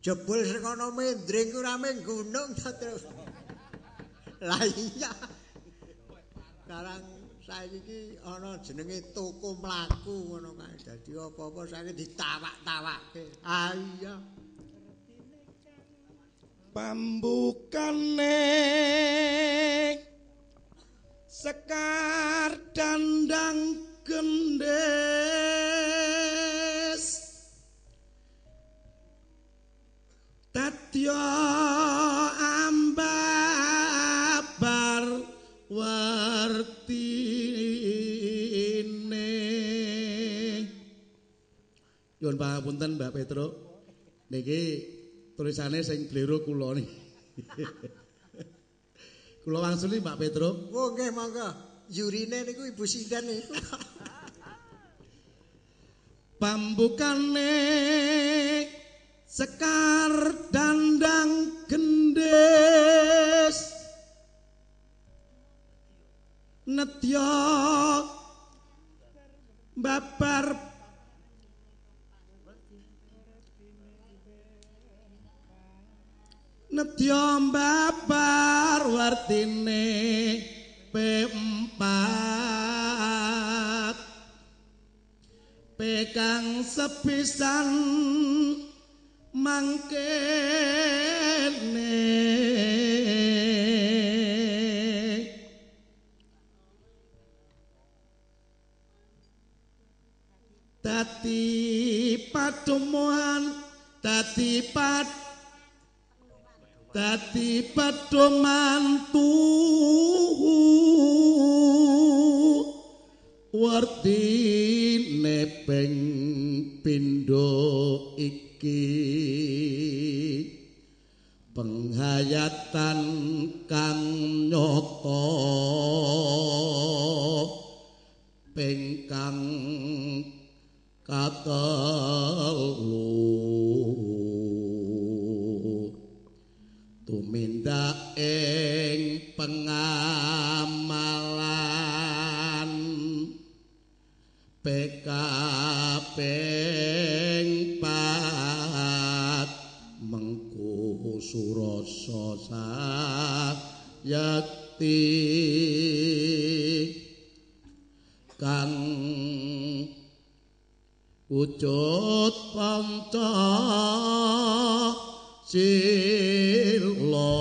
Jebul sing ana mendring ku ora mung gunung ta terus. Lah iya. Sekarang saiki iki ana jenenge toko mlaku ngono kae. Dadi apa-apa saiki ditawak-tawakke. Ah iya. Pambukane sekar dandang gendhes dadya ambabar wertine. Nyuwun pangapunten Mbak Petro, niki tulisane sing blero kula niki. Kula wangsuli Mbak Petro. Oh nggih monggo. Yurine niku Ibu sinten niku. Pambukane sekar dandang gendhes nedya babar nedya babar wartine P4 pekang sepisan mangkene dadi padumohan dadi pedoman tuhu werdine ping pindho iki penghayatan kang nyata ping kang katelu tumindak ing pengamalan PK ping 4 mengku surasa sayekti kang wujud panca sila.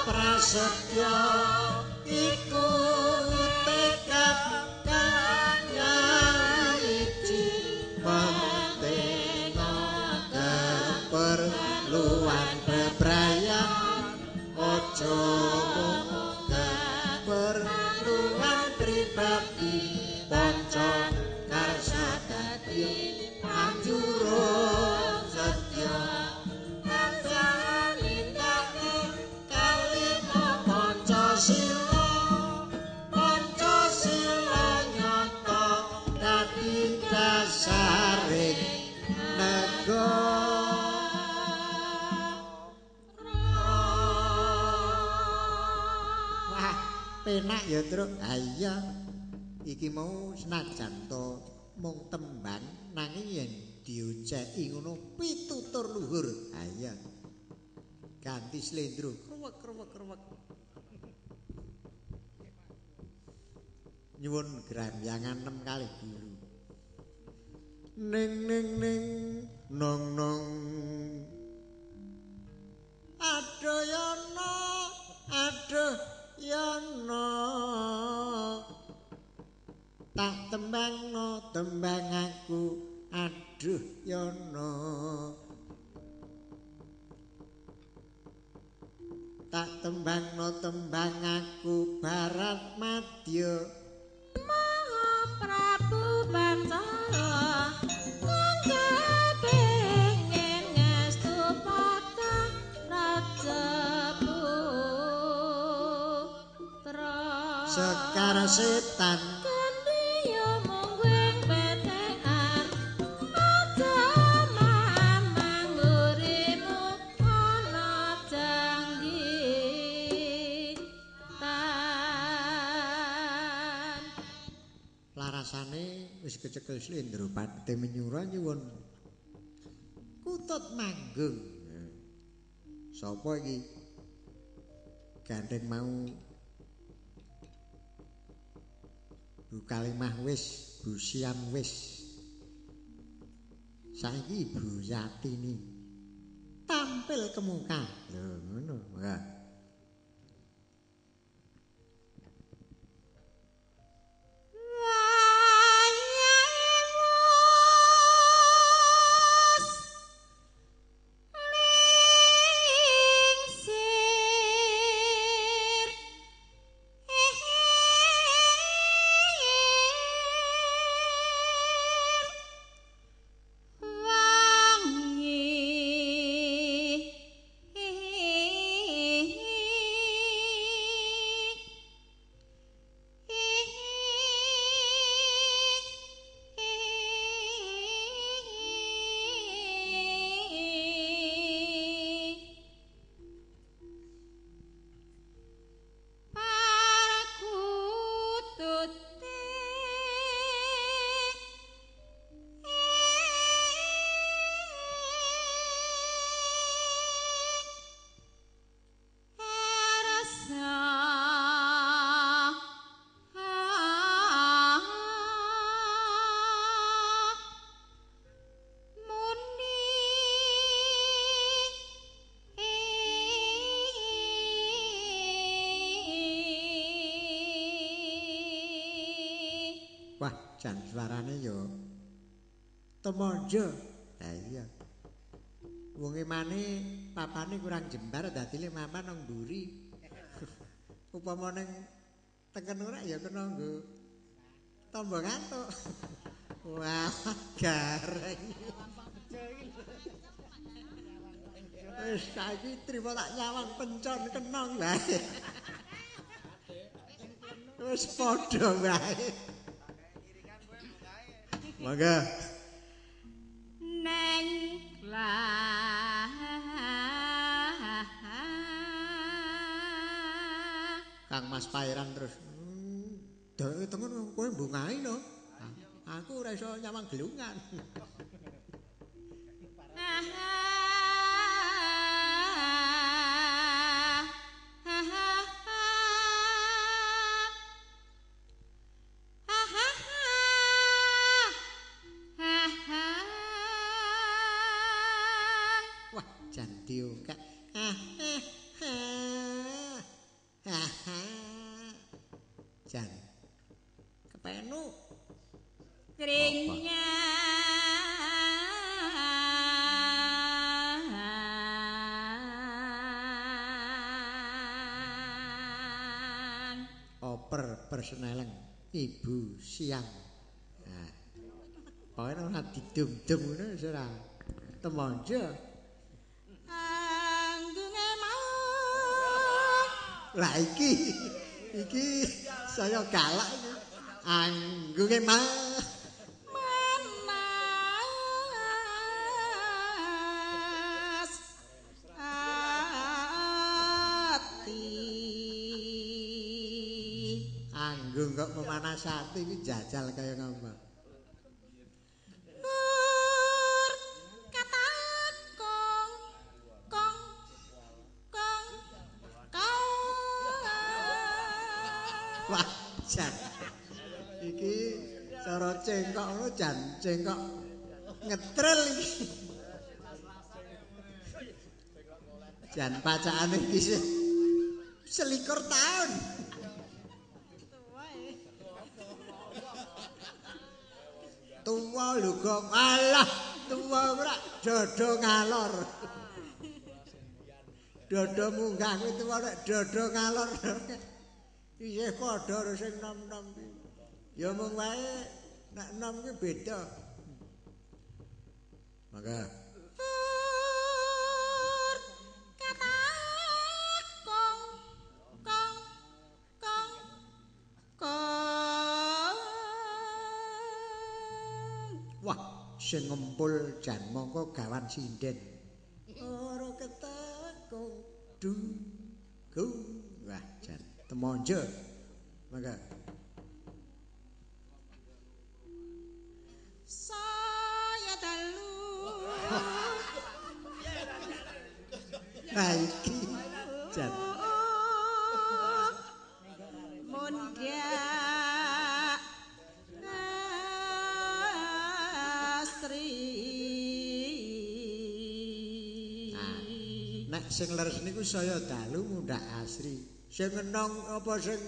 Prasetya iku tekad kang nyawiji penting keperluan bebrayan aja mung keperluan pribadi panca karsa dadi. Kasaring negara. Wah, penak ya, Truk. Ha iya. Iki mau senajan to mung tembang nanging yen dioceki ngono pitutur luhur. Ha iya. Ganti slendro. Kruwek kruwek kruwek. Nyuwun gramyangan 6 kali guru. Ning ning ning nong nong. Aduh yono, aduh yono. Tak tembangno tembang aku, aduh yono. Tak tembangno tembang aku barat madya. Prabu Bathara kang kepengin ngestu padha raja putra. Sekar setan kendhiya mungguing petekan aja mamang ngurimu ana janggitan. Larasane wis kecekel slendro pate menyura nyuwun kutut manggung. Sapa iki? Gandeng mau Bu Kalimah wis, Bu Siam wis. Saiki Ibu Yatini tampil ke muka. Lho ngono. Wah. Wah, jan suarane ya temonjo. Ha iya. Wong emane papane kurang jembar dadine mapan nang mburi. Upama ning teken ora ya kena nggo tombo ngantuk. Wah, gareng. Wis saiki trimo tak nyawang pencon kenong wae. Wis padha wae. Mangga. Neng lah. Kang Mas Pairan terus. Dhek tengen kowe mbungahi no. Aku ora iso nyawang gelungan. Wah, jan diungkak. Jan. Kepenuk. Kringnya. Oper perseneleng Ibu Siang. Nah. Pokoke ora didum-dum ngono wis ora temonjo. Anggunge mau. Lah iki iki saya galak iki. Anggunge mau. Menang. Manggung kok memanas ati iki jajal kaya ngapa. Ur katakong kong kong kong. Wah, jan. Iki cara cengkok ngono jan cengkok ngetril iki. Jan pacakane iki 21 tahun. Tuwa lho kok. Alah, tuwa ora dodo ngalor. Dodo munggah kuwi tuwa nek dodo ngalor. Isih padha karo sing nom-nom kuwi. Ya mung wae nek nom kuwi beda. Mangga. Ur katakong kong kong kong. Wah, sing ngempul jan mongko gawan sinden. Ora ketekung du. Wah, jan temonjo. Mangga. Saya dalu. Ha iki jan. Mundhak asri. Nah, nek sing leres niku saya dalu mundhak asri. Sing enong apa sing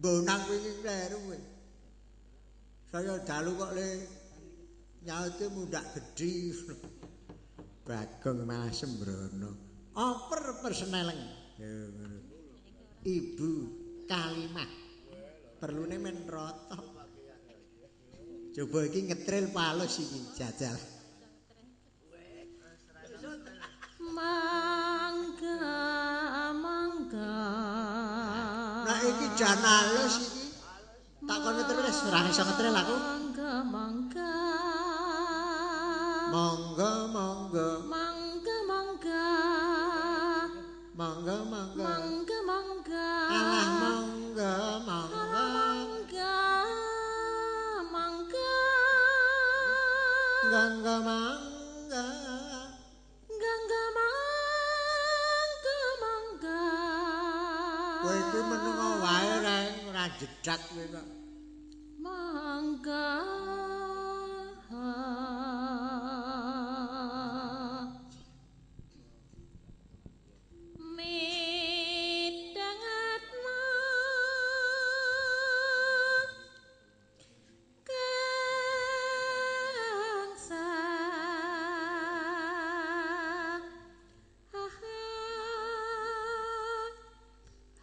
bonang wingi kleru kuwi. Saya dalu kok le nyaute mundhak gedhi. Bagong malah sembrono. Oper perseneleng. Ibu Kalimah. Perlune men rata. Coba iki ngetril palus iki jajal. Mangga mangga. Nah iki jan halus iki. Tak kon ngetril wis ora iso ngetril aku. Mangga mangga. Monggo monggo. Mangga mangga. Monggo monggo. Mangga mangga. Alah monggo monggo. Alah mangga mangga. Gangga mangga. Gangga mangga mangga. Kowe iki menengo wae reng ora jedak kowe kok. Mangga. Midhangetna kang sa ha ha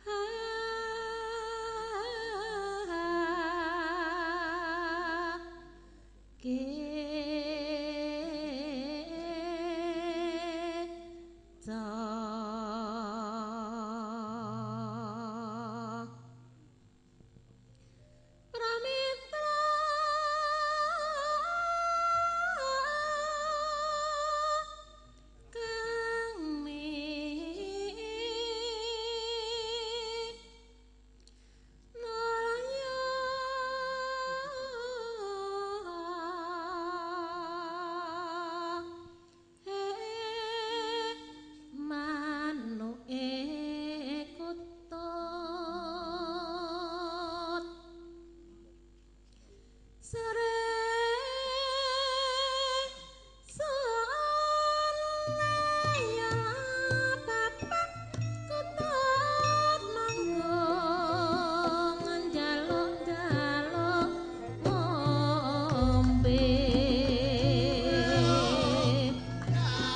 ha ke ta. Pramitra kang mi naraya he manuke kutut sore ya bapak kutut manggung njaluk-njaluk ngombe.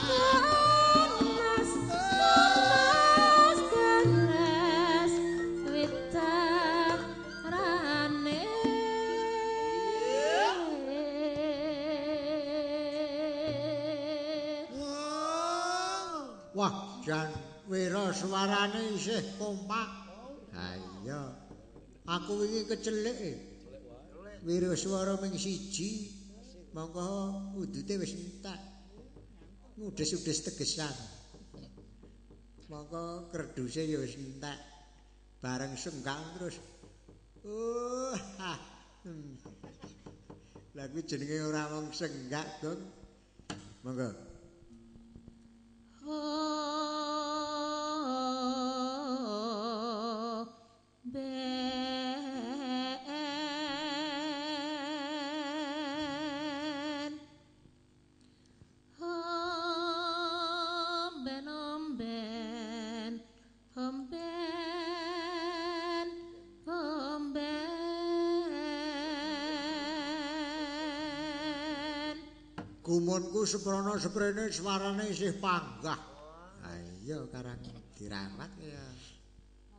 Kenas kenas kenas wicarane. Wah, jan wira suarane isih kompak. Ha iya. Aku wingi kecelik. Wira swara ming siji. Mongko udute wis entek. Ngudes-udes tegesan. Mongko kerduse ya wis entek. Bareng senggang terus Oh, ha. Lah kuwi jenenge ora wong senggak, Gong. Monggo. Oh, ben. Omben, omben, omben, omben. Gumunku seprono seprene swarane isih panggah. Ha iya karang dirawat ya.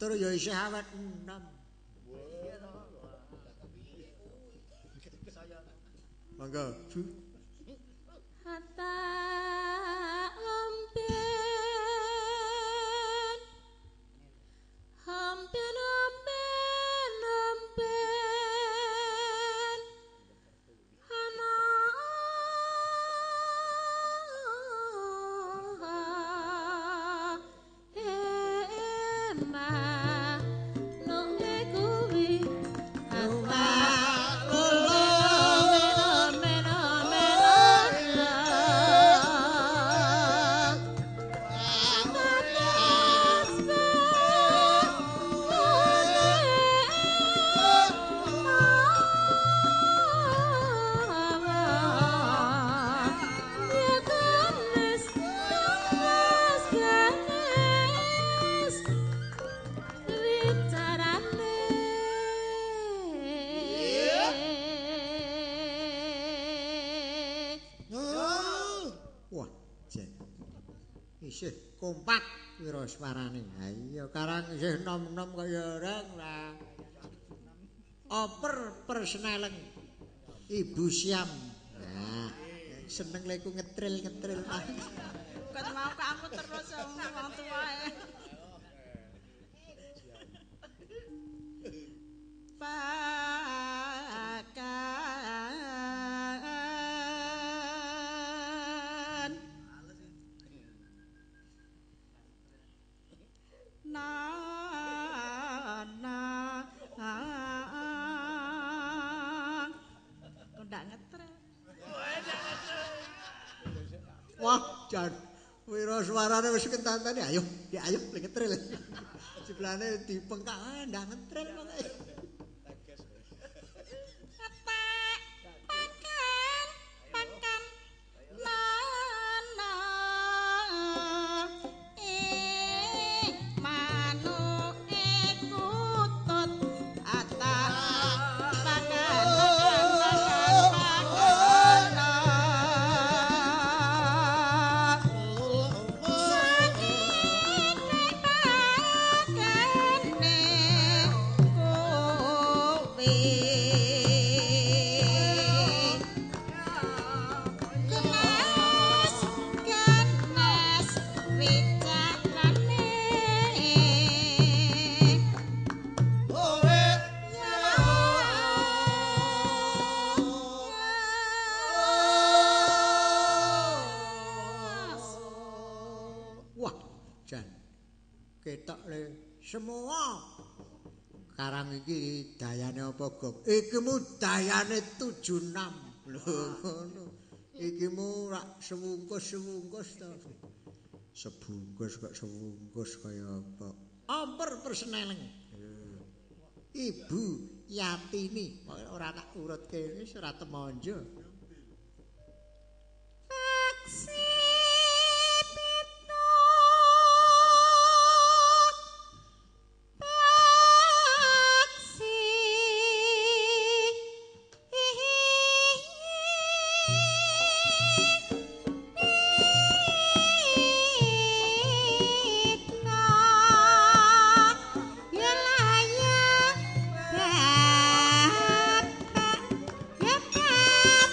Tur ya isih awet enom. Monggo, Bu. Hatta omben, omben, omben, omben, ana ema nonge kuwi hatta omben, omben, omben, omben. Wah, jen. Isih kompak wira swarane. Ha iya karang isih nom-nom kaya orang lah. Oper persneleng Ibu Siam. Nah, seneng leku ngetril-ngetril. Ket mau kamu terus wong tuwae. Pakan na na kok ndak ngetril. Wah, jan wira swarane wis kentantane. Ayo, ya ayo le ngetril. Sebelahne dipengkak, ah ndak ngetril pokoke. Pakan, pakan, na na manuke kutut ata pakan, pakan, pakan, sakit pakane kowe. Kenes, kenes wicarane. Wah, jan. Ketok le semua. Karang iki dayane apa, Gong? Iki mu dayane 76. Lho ngono. Iki mu rak sewungkus-sewungkus to. Sebungkus kok sewungkus kaya apa? Amper persneleng. Ibu Yatini, pokoke ora tak urutke wis ora temonjo. Paksi pitu, paksi pita, ya layak bapak, ya bapak.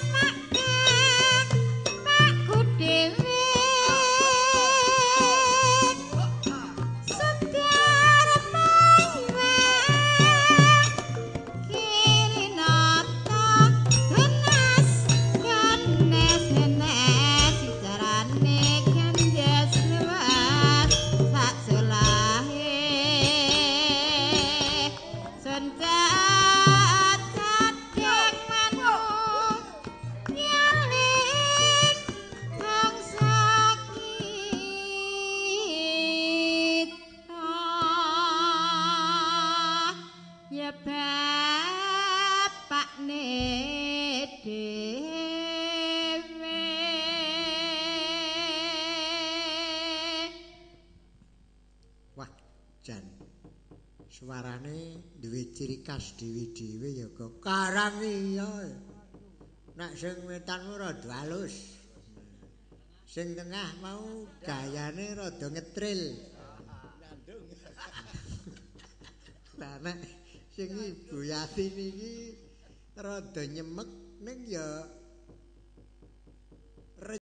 Suarane duwe ciri khas dhewe-dhewe ya kok. Karang iya. Nek sing wetanmu rada halus. Sing tengah mau gayane rada ngetril. Lah nek sing Ibu Yati niki rada nyemek ning ya